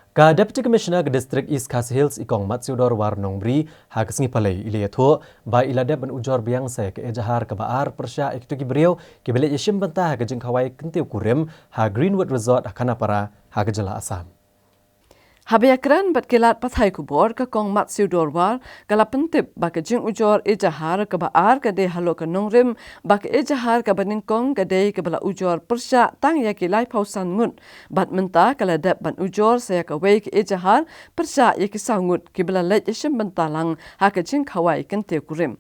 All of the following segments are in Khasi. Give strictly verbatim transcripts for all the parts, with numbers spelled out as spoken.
Ka Deputy Commissioner ka District East Khasi Hills, i Kong Matsiewdor War Nongbri, ha ka sngi Palei i la ïathuh ba i la dep ban ujor biang sa ïa ka ejahar kaba ar pyrshah ïa kito ki briew kiba leit ïashim bynta ha ka jingkhawai kyntiew kurim ha Greenwood Resort ha Khanapara, ha ka jylla Assam. Haba ïakren bad ki lad pathai khubor, ka Kong Matsiewdor War ka la pyntip ba ka jingujor ejahar kaba ar ka dei halor ka nongrim, ba ka ejahar kaba nyngkong ka dei kaba la ujor pyrshah tang ïa ki laiphew san ngut, bad mynta ka la dep ban ujor sa ïa kawei ka ejahar pyrshah ïa ki saw ngut kiba la leit ïashim bynta lang ha ka jingkhawai kyntiew kurim.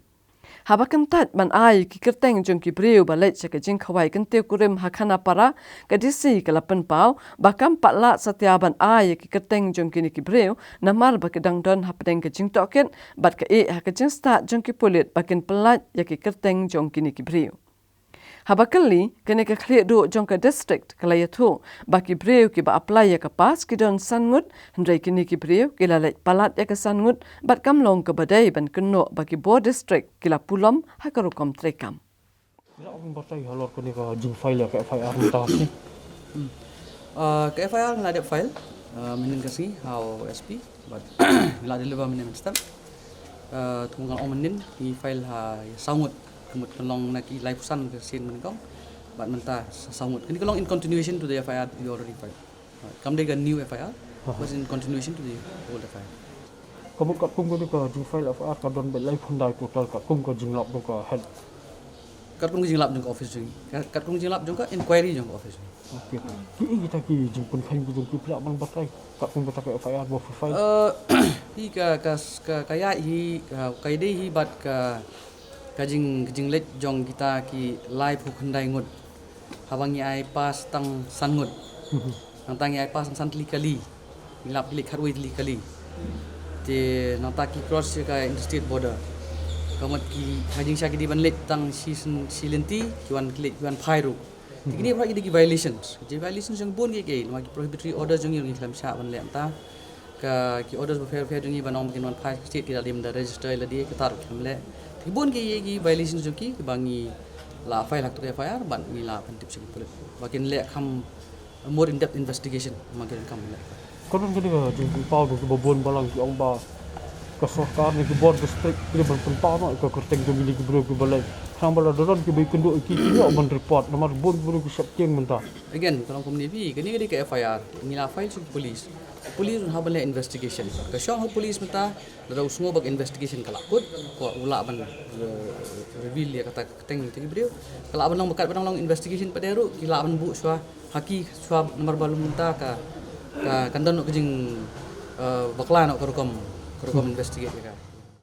Haba kyntait ban ai ki kyrteng jong ki briew ba leit sha ka jingkhawai kyntiew kurim ha Khanapara, ka D C ka la pynpaw ba kam pat lah satia ban ai ki kyrteng jong kine ki briew, namar ba ka dang don hapdeng ka jingtohkit bad ka ïeh ha ka jingstad jong ki pulit ba kin pyllait ïa ki kyrteng jong kine ki briew. Haba kylli, kane ka khlieh duh jong ka district ka la ïathuh ba ki briew kiba apply ïa ka pass ki don san ngut, hynrei kine ki briew ki la leit palat ïa ka san ngut, bad kam long kaba dei ban kynnoh ba ki bor district ki la pulom ha ka rukom treikam. Ïa, ong batai halor kane ka jingfile ïa ka F I R mynta shi. Ah, ka F I R nga la dep file, ah, mynnin ka sngi ha u S P, bad nga la deliver mynne mynstep. Ah, tang nga la ong mynnin, ngi file ha ïa saw ngut, ka mut ka long na ki laiphew san ka sien mynnyngkong, bad mynta sa saw ngut. Kane ka long in continuation to the F I R we already filed. Ah, kam dei ka new F I R, but in continuation to the old F I R. Ka mut katkum kane ka jingfile F I R ka don beit laiphew khyndai total katkum ka jinglap jong ka head. Katkum ka jinglap jong ka office jong ngi. Ka-, katkum ka jinglap jong ka inquiry jong ka office jong ngi. Okay. Ki, kita ki jingpynkheiñ ki jong ki phi lah ban batai katkum kata ka F I R ba phi file. Eh, hi ka, ka, ka, ka ïaid hi, ka, ka ïadei hi bad ka, ka jing, ka jingleit jong kita ki laiphew khyndai ngut. Haba ngi ai pass tang san ngut. Mhm. Nangta ngi ai pass tang san tylli kali. Ngi lap ki leit khatwei tylli kali. Te nangta ki cross ïa ka interstate border. Ka mut ki, ha jingshisha ki dei ban leit tang shi syn, shi lynti, ki wan, ki leit, ki wan phai ruh. Te kine baroh ki dei ki violations. Ki violations jong bun kiei kiei, namar ki prohibitory orders jong ngi ruh ngi khlem shah ban leh mynta. Ka, ki orders bapher bapher jong ngi ban ong ba kin wan phai sha state, ki la dei ban da register ïa lade, kata ruh ki khlem leh. Te bun kiei kiei ki violations jong ki, kiba ngi la file ha kata ka F I R, bad ngi la pyntip sha ki pulit ba kin leh kham more in-depth investigation, ma ki donkam leh. Ka don kane ka jingpynpaw jong kiba bun balang ki ong ba ka sorkar ne ki bor district ki dei ban pynpaw noh ïa ka kyrteng jong kine ki briew kiba leit. Khnang ba lada don kiba ïakynduh ïa ki, kin ïoh ban report, namar bun ki briew ki sheptieng mynta. Again, ka long kumne phi, kane ka dei ka F I R, ngi la file sha ki police. Police un hap ban leh investigation. Ka shong ha police mynta, lada u sngew ba ka investigation ka la kut, ko u lah ban, eh, reveal ïa kata ka kyrteng jong ki briew. Ka lah ban long, ba kat ba dang long investigation pat de ruh, ki lah ban buh shuwa ha ki shuwa, namar ba lum mynta ka, ka, kan don ka jing, eh, bakla noh ka rukom, ka rukom investigate ïa ka.